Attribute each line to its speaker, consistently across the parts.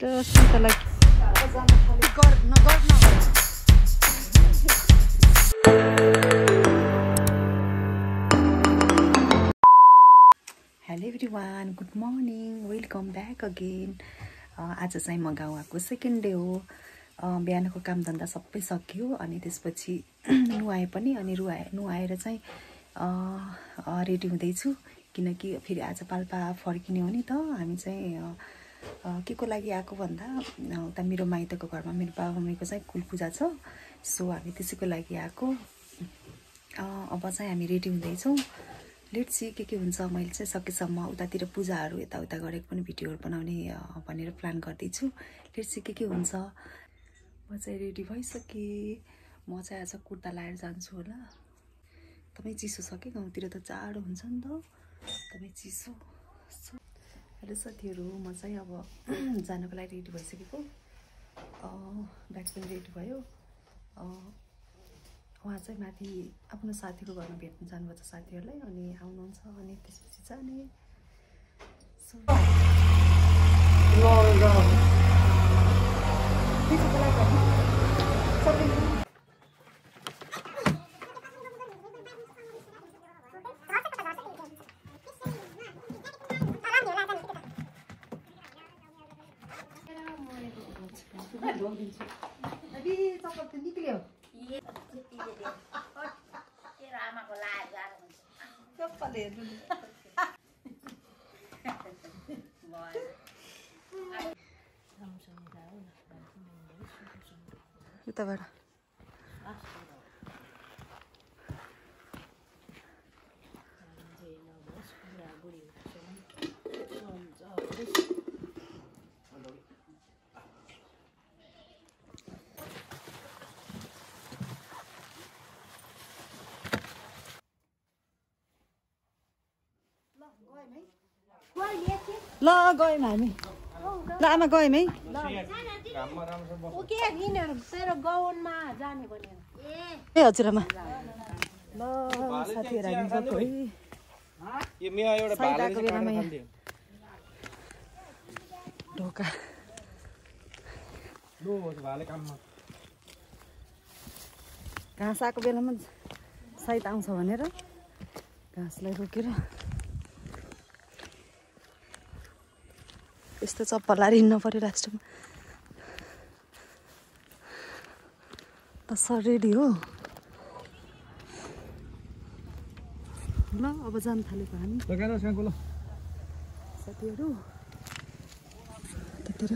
Speaker 1: सुन्तला hello everyone, good morning, welcome back again. आज चाहिँ म गाउँ आएको सेकेन्ड डे हो। बिहानको कामधन्दा सबै सक्यो अनि त्यसपछि नुहाएँ पनि अनि नुहाएर चाहिँ रेडी हुँदैछु किनकि फेरि आज पाल्पा फर्किने हो नि त। हामी चाहिँ के को लागि आएको भन्दा उता मेरो माइतको घरमा मेरो बाबा मम्मीको चाहिँ कुल पूजा छ, सो हामी त्यसैको लागि आएको। अब चाहिँ हामी रेडी हुँदैछौँ। लेट्स सी के हुन्छ। मैले चाहिँ सकेसम्म उतातिर पूजाहरू यताउता गरेको पनि भिडियोहरू बनाउने भनेर प्लान गर्दैछु। लेट्स सी के हुन्छ। म चाहिँ रेडी भइसकेँ। म चाहिँ आज कुर्ता लाएर जान्छु होला। तपाईँ चिसो छ कि गाउँतिर त जाडो हुन्छ नि त, तपाईँ चिसो। हेलो साथीहरू, म चाहिँ अब जानको लागि रेडी भइसकेको। ब्याग पनि रेडी भयो। उहाँ चाहिँ माथि आफ्नो साथीको घरमा भेट्न जानुभएको छ साथीहरूलाई, अनि आउनुहुन्छ अनि त्यसपछि जाने। अभी चप्पल त निक्ल्यो। चप्पल हेर्नु उताबाट ल गयौँ हामी। ल आमा गयौँ है। ए हजुरआमा। ल साथीहरू हामी गएको है। साइदाको बेलामा ढोका घाँस आएको बेलामा साइद आउँछ भनेर घाँसलाई रोकेर यस्तो चप्पल हिँड्नु पर्यो लास्टमा। त सर रेडी हो। ल अब जान थालेको हामी साथीहरू त्यतिर।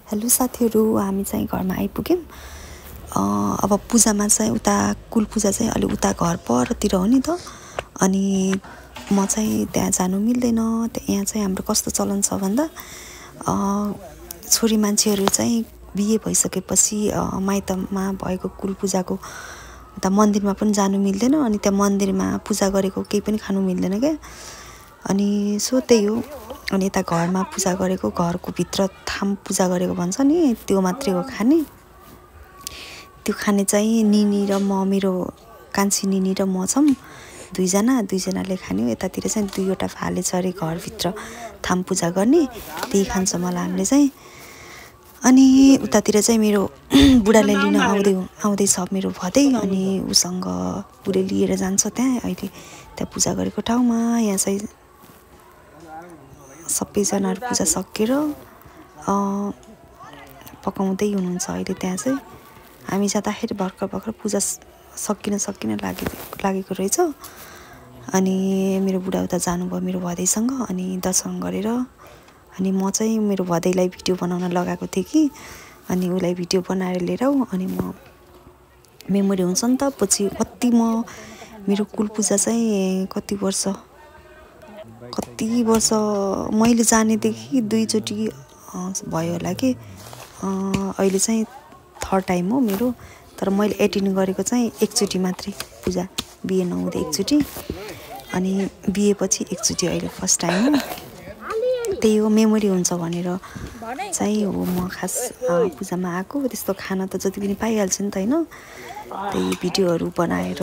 Speaker 1: हेलो साथीहरू, हामी चाहिँ घरमा आइपुग्यौँ। अब पूजामा चाहिँ उता कुल पूजा चाहिँ अलि उता घर परतिर हो नि त। अनि म चाहिँ त्यहाँ जानु मिल्दैन। यहाँ चाहिँ हाम्रो कस्तो चलन छ भन्दा छोरी मान्छेहरू चाहिँ बिहे भइसकेपछि माइतमा भएको कुल पूजाको उता मन्दिरमा पनि जानु मिल्दैन। अनि त्यहाँ मन्दिरमा पूजा गरेको केही पनि खानु मिल्दैन क्या। अनि सो त्यही हो। अनि यता घरमा पूजा गरेको, घरको भित्र थाम पूजा गरेको भन्छ नि, त्यो मात्रै हो खाने। त्यो खाने चाहिँ निनी र म, मेरो कान्छी निनी र म छौँ दुईजनाले खाने हो। यतातिर चाहिँ 2वटा फाले छ अरे घरभित्र थाम पूजा गर्ने, त्यही खान्छ मलाई हामीले चाहिँ। अनि उतातिर चाहिँ मेरो बुढाले लिन आउँदैछ मेरो भदै। अनि उसँग उसले लिएर जान्छ त्यहाँ अहिले त्यहाँ पूजा गरेको ठाउँमा। यहाँ चाहिँ सबैजनाहरू पूजा सकेर पकाउँदै हुनुहुन्छ अहिले त्यहाँ चाहिँ। हामी जाँदाखेरि भर्खर पूजा सकिन लागेको रहेछ। अनि मेरो बुढा उता जानुभयो मेरो भदैसँग। अनि दर्शन गरेर अनि म चाहिँ मेरो भदैलाई भिडियो बनाउन लगाएको थिएँ कि। अनि उसलाई भिडियो बनाएर लिएर आऊ। अनि म मेमोरी हुन्छ नि त पछि कति मेरो कुल पूजा चाहिँ कति वर्ष मैले जानेदेखि 2चोटि भयो होला कि। अहिले चाहिँ 3rd टाइम हो मेरो। तर मैले एटेन्ड गरेको चाहिँ 1चोटि मात्रै पूजा, बिहे नहुँदै 1चोटि, अनि बिहेपछि 1चोटि अहिले फर्स्ट टाइम हो। त्यही हो, मेमोरी हुन्छ भनेर चाहिँ हो म खास पूजामा आएको। त्यस्तो खाना त जति पनि पाइहाल्छ नि त होइन। त्यही भिडियोहरू बनाएर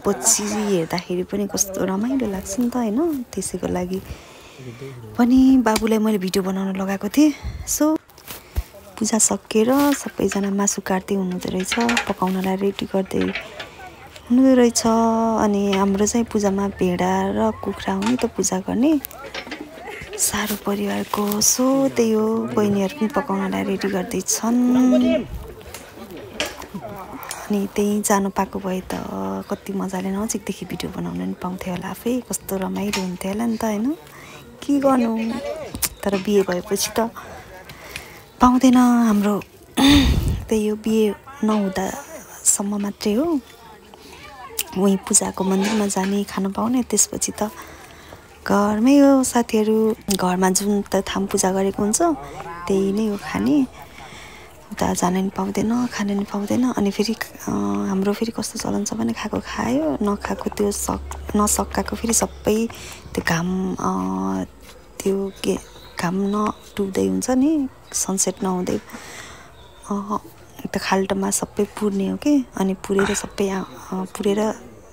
Speaker 1: पछि हेर्दाखेरि पनि कस्तो रमाइलो लाग्छ नि त होइन। त्यसैको लागि पनि बाबुलाई मैले भिडियो बनाउन लगाएको थिएँ। सो पूजा सकेर सबैजना मासु काट्दै हुनुहुँदो रहेछ, पकाउनलाई रेडी गर्दै हुनुहुँदो रहेछ। अनि हाम्रो चाहिँ पूजामा भेडा र कुखुरा हो नि त पूजा गर्ने सारो परिवारको। सो त्यही हो, बहिनीहरू पनि पकाउनलाई रेडी गर्दैछन्। अनि त्यही जानु पाएको भए त कति मजाले नजिकदेखि भिडियो बनाउन नि पाउँथेँ होला आफै। कस्तो रमाइलो हुन्थ्यो होला नि त होइन। के गर्नु, तर बिहे भएपछि त पाउँदैन हाम्रो। त्यही हो, बिहे नहुँदासम्म मात्रै हो उहीँ पूजाको मन्दिरमा जाने, खान पाउने। त्यसपछि त घरमै हो साथीहरू। घरमा जुन त थाम पूजा गरेको हुन्छ त्यही नै हो खाने। उता जान नि पाउँदैन, खान नि पाउँदैन। अनि फेरि हाम्रो फेरि कस्तो चलन छ भने खाएको खायो, नखाएको त्यो नसकाएको फेरि सबै त्यो घाम नडुब्दै हुन्छ नि, सनसेट नहुँदै त्यो खाल्टोमा सबै पुर्ने हो कि। अनि पुरेर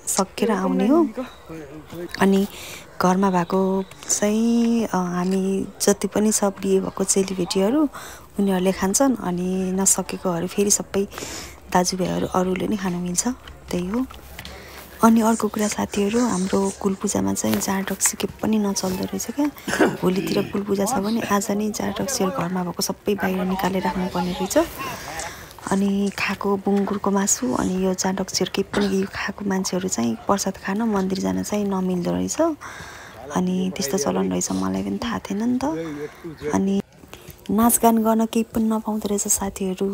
Speaker 1: सकेर आउने हो। अनि घरमा भएको चाहिँ हामी जति पनि छ बिहे भएको चेलीबेटीहरू उनीहरूले खान्छन्। अनि नसकेकोहरू फेरि सबै दाजुभाइहरू अरूले नै खानु मिल्छ। त्यही हो। अनि अर्को कुरा साथीहरू, हाम्रो कुल पूजामा चाहिँ जाँड रक्सी के पनि नचल्दो रहेछ क्या। भोलितिर कुल पूजा छ भने आज नै जाँड रक्सीहरू घरमा भएको सबै बाहिर निकालेर राख्नुपर्ने रहेछ। अनि खाएको बुङ्गुरको मासु अनि यो जाँड रक्सीहरू केही पनि यो खाएको मान्छेहरू चाहिँ प्रसाद खान मन्दिर जान चाहिँ नमिल्दो रहेछ। अनि त्यस्तो चलन रहेछ, मलाई पनि थाहा थिएन नि त। अनि नाचगान गर्न केही पनि नपाउँदो रहेछ साथीहरू।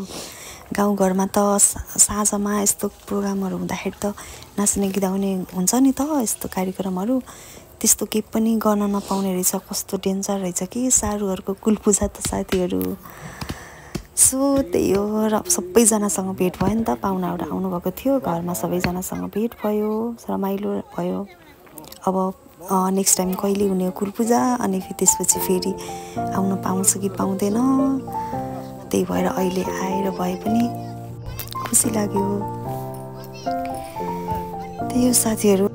Speaker 1: गाउँघरमा त साँझमा यस्तो प्रोग्रामहरू हुँदाखेरि त नाच्ने गीताउने हुन्छ नि त, यस्तो कार्यक्रमहरू त्यस्तो केही पनि गर्न नपाउने रहेछ। कस्तो डेन्जर रहेछ कि सारूहरूको कुल पूजा त साथीहरू। सो त्यही हो, र सबैजनासँग भेट भयो नि त। पाहुनाहरू आउनुभएको थियो घरमा, सबैजनासँग भेट भयो, रमाइलो भयो। अब नेक्स्ट टाइम कहिले हुने हो कुल पूजा, अनि त्यसपछि फेरि आउन पाउँछ कि पाउँदैन। त्यही भएर अहिले आएर भए पनि खुसी लाग्यो। त्यही हो साथीहरू।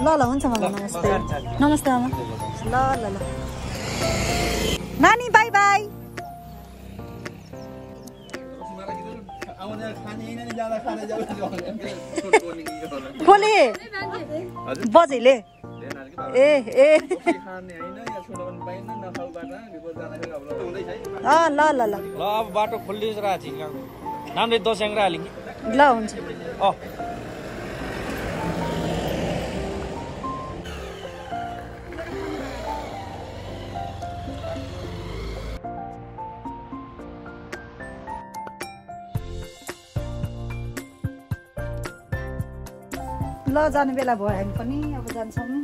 Speaker 1: ल ल हुन्छ मामा नमस्ते नमस्ते आमा ल ल ल नानी बाई बाई खोले बजेले ए ए ल ल ल
Speaker 2: अब बाटो खोलिरहेको छ नामले दस्याङ्ग्रा हालिङ
Speaker 1: ल हुन्छ ल जाने बेला भयो हामी पनि अब जान्छौँ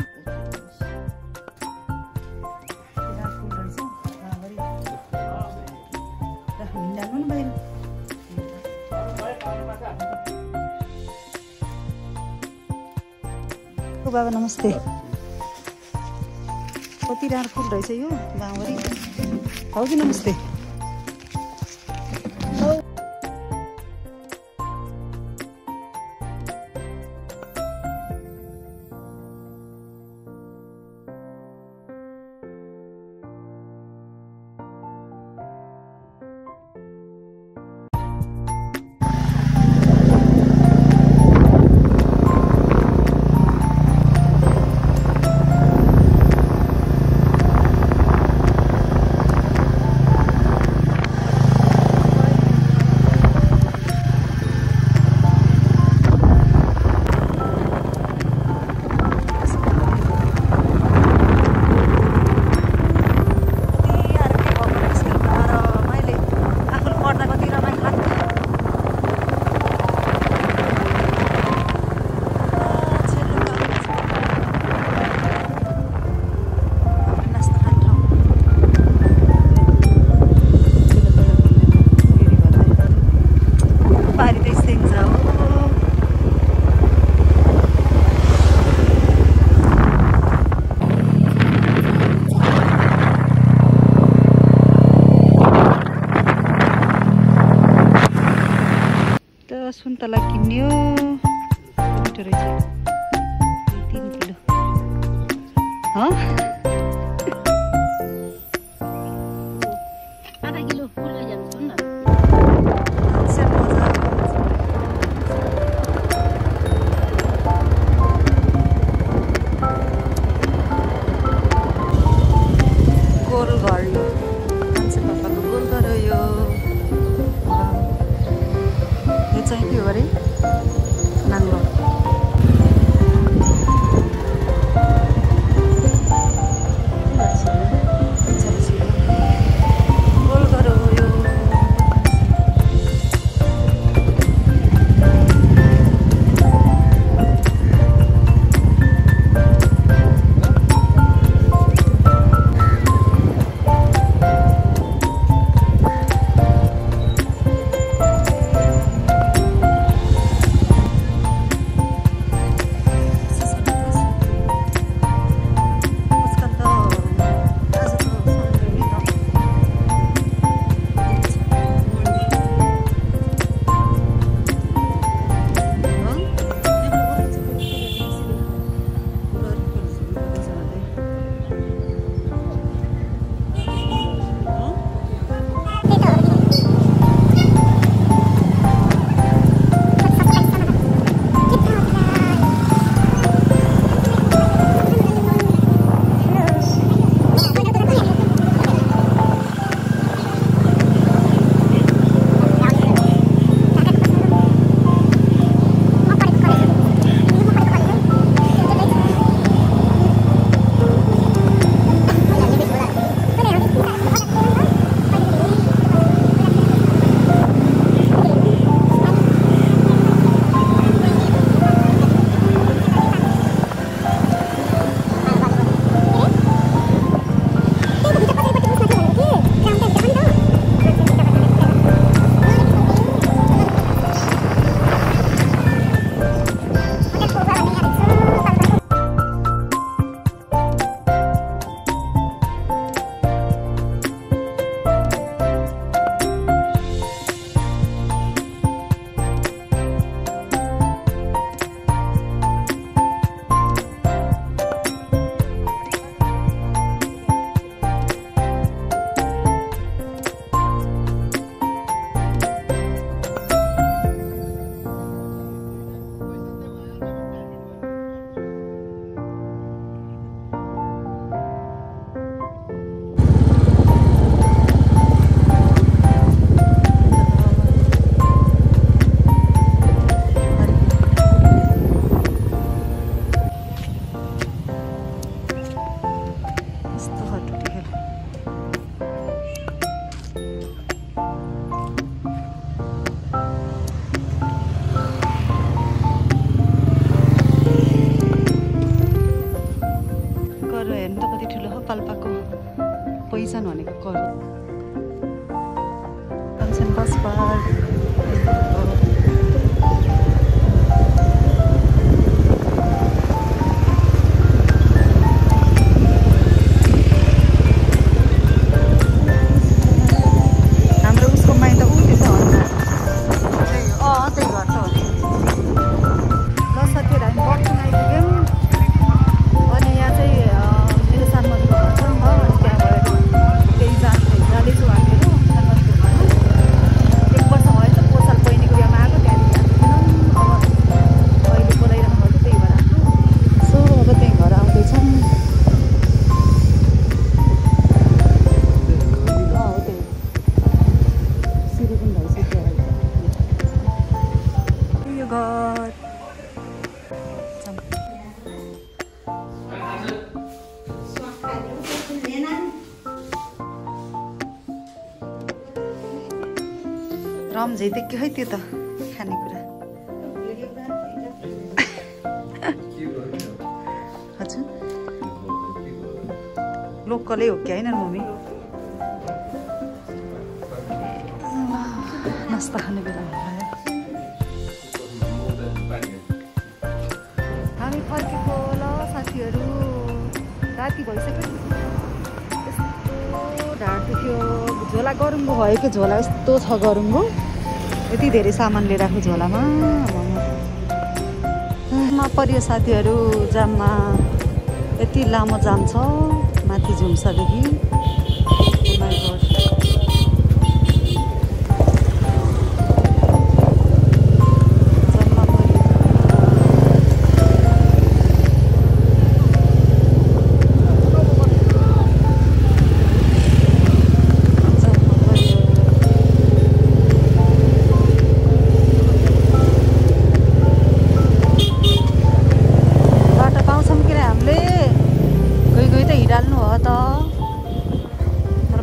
Speaker 1: बाबा नमस्ते कति राम्रो फुल रहेछ यो गाउँभरि हो कि नमस्ते सुन्तला किन्यो मिठो रहेछ 3 किलो आधा किलो फुल लैजानु सुन्न गोल घर यो मान्छे पापाको गोल घर हो यो चाहिँ के गरे नाङ्लो सम्झै त के है त्यो त खानेकुरा हजुर लोकलै हो कि होइन मम्मी नास्ता खाने बेला भयो हामी फर्केको ल साथीहरू राति भइसक्यो यस्तो ढाड दुख्यो झोला गरुङ्गो भयो कि झोला यस्तो छ गरुङ्गो यति धेरै सामान लिएर आएको झोलामा परियो साथीहरू जाममा यति लामो जाम छ माथि झुम्सादेखि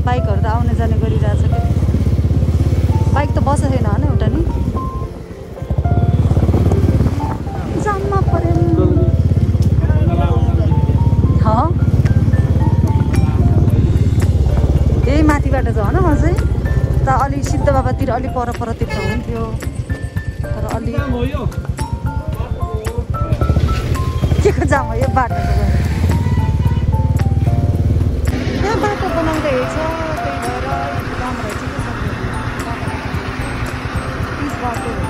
Speaker 1: बाइकहरू त आउने जाने गरिरहेछ कि बाइक त बसेको छैन होइन एउटा नि जाममा पर्यो यही माथिबाट छ होइन म चाहिँ त अलि सिद्ध बाबातिर अलि परतिर त हुन्थ्यो तर अलि के को जाम हो यो बाटो यहाँ बाटो बनाउँदैछ त्यही भएर राम्रो रहेछ कि पिच बाटो